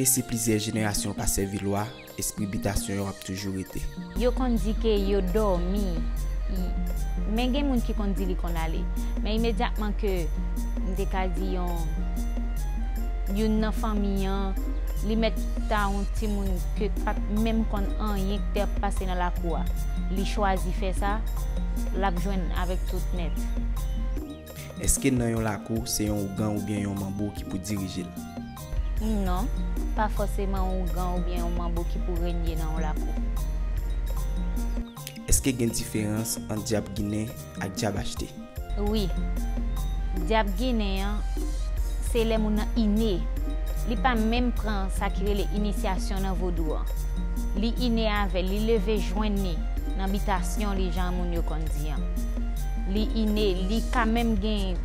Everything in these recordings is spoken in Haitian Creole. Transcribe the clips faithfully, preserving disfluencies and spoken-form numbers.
E si plizyè jenerasyon pa sèvi lwa, espri bitasyon yo ap toujou rete. Yo konn di ke yo dòmi, men gen moun ki konn di li konn ale. Men imedyatman ke, m te ka di, yon youn nan fanmi an, li mèt ta yon timoun ke pa t menm konn anyen ki t ap pase nan lakou a, li chwazi fè sa, l ap jwenn avèk tout nèt. Èske nan yon lakou, se yon ougan oubyen yon manbo ki pou dirije l? Non, pa fòseman yon ougan oubyen yon manbo ki pou renye nan yon lakou. Èske gen diferans ant dyab ginen ak dyab achte? Wi. Dyab ginen an, se lè moun nan ine. Li pa menm pran sa ki rele inisyasyon nan vodou an. Li ine avè l, li leve jwenn li nan bitasyon li, jan moun yo konn di an. Li ine, li ka menm gen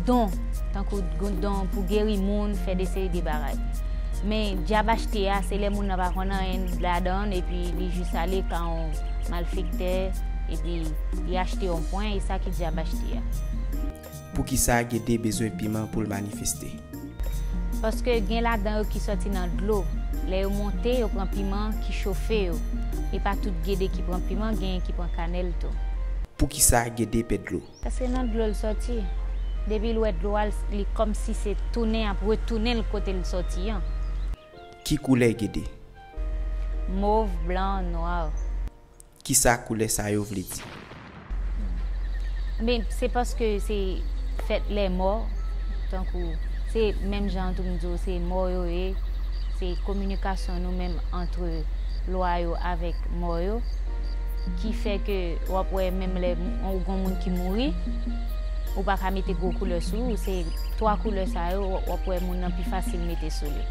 don, tankou don pou geri moun, fè de seri de bagay. Men dyab achte a, se lè moun nan pa konn anyen ladan l, epi li jis ale ka yon malfektè, epi li achte yon pwen, e sa ki dyab achte a. Poukisa Gede bezwen piman pou l manifeste? Paske gen ladan yo ki sòti nan dlo. Lè yo monte, yo pran piman ki chofe yo. E pa tout Gede ki pran piman, genyen ki pran kanèl tou. Poukisa Gede pè dlo? Paske nan dlo l sòti. Depi l wè dlo a, li kòmsi se tounen ap retounen l kote l sòti an. Ki koulè Gede? Mov, blan, nwa. Kisa koulè sa yo vle di? Men, se paske se fèt lè mò, tankou, se menm jan tou m di w, se mò yo ye, se kominikasyon nou menm antre lwa yo avèk mò yo, ki fè ke w ap wè menm lè m- ou gon moun ki mouri, ou pa ka mete gwo koulè sou li, se twa koulè sa yo, w- w ap wè moun nan pi fasil mete sou li.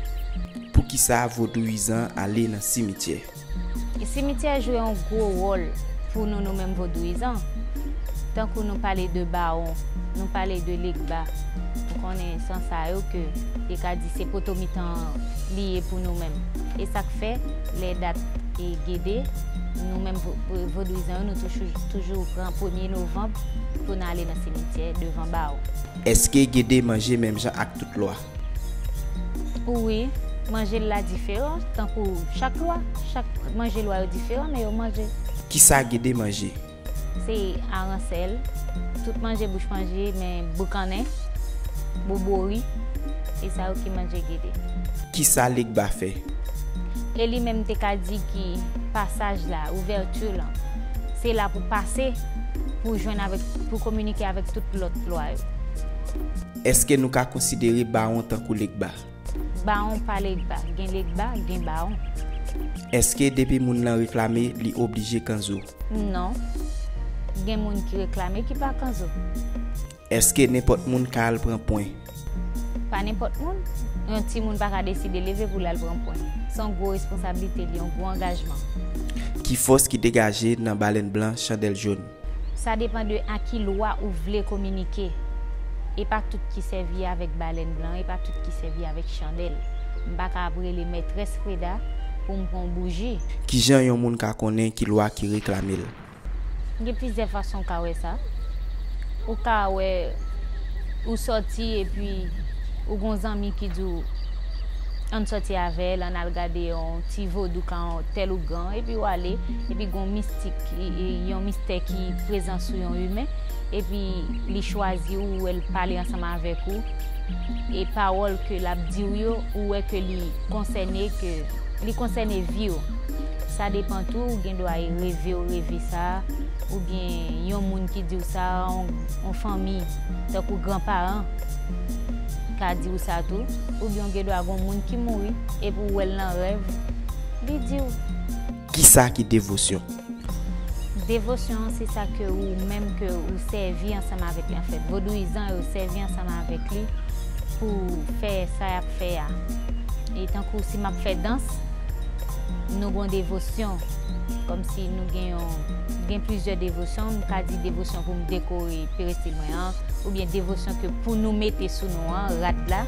Poukisa vodouyizan ale nan simityè? Simityè jwe yon gwo wòl pou nou, nou menm vodouyizan. Tankou nou pale de bawon, nou pale de legba. Ou konnen san sa yo ke te ka di se poto mitan an li ye pou nou menm. E sa k fè, lè dat e gede, nou menm vo- vo- vodouyizan yo, nou toujou, toujou pran premye novanm pou n ale nan simityè devan bawon. Èske gede manje menm jan ak tout lwa? Wi, manje l la diferan, tankou chak lwa, chak manje lwa yo diferan, men yo manje. Kisa gede manje? Se aransèl, tout manje bouch manje, men boukannen, bobori, se sa yo ki manje gede. Kisa legba fè? E li menm te ka di ki pasaj la, ouvèti lan, se la pou pase, pou jwenn avèk, pou kominike avèk tout lòt lwa yo. Èske nou ka konsidere bawon tankou legba? Bawon pa legba, gen legba, gen bawon. Èske depi moun nan reklame, li oblije kanzo? Non. Gen moun ki reklame ki pa kanzo. Èske nenpòt moun ka al pran pwen? Pa nenpòt moun. Yon timoun pa ka deside leve pou l al pran pwen. Se yon gwo responsablite li, yon gwo angajman. Ki fòs ki degaje nan balèn blan, chandèl jòn? Sa depan de a ki lwa ou vle kominike. E pa tout ki sèvi avèk balèn blan, e pa tout ki sèvi avèk chandèl. M pa ka ap rele mètrès Freda pou m pran yon bouji. Kijan yon moun ka konnen ki lwa ki reklame l? Gen plizyè fason w ka wè sa. Ou ka wè ou sòti epi ou gon zanmi ki di w, ann sòti avè l, ann al gade yon ti vodou ka yon tèl ougan, epi w ale, epi gon mistik, yon mistè ki prezan sou yon imen, epi li chwazi w, ou wè l pale ansanm avèk ou, e pawòl ke l ap di w yo, ou wè ke li konsène, ke li konsène vi w. Sa depan tou, ou gen dwa e reve w reve sa, oubyen yon moun ki di w sa, yon, yon fanmi, tankou granparan, ka di w sa tou, oubyen w gen dwa gon moun ki mouri, epi w wè l nan rèv, li di w. Kisa ki devosyon? Devosyon an se sa ke ou menm ke ou sèvi ansanm avèk li. Anfèt, vodouyizan yo sèvi ansanm avèk li pou fè sa y ap fè a. E tankou si m ap fè dans, nou gon devosyon. Kòmsi nou gen yon, gen plizyè devosyon, m ka di devosyon pou m dekore peristil mwen an, oubyen devosyon ke pou nou mete sou nou an, rad la.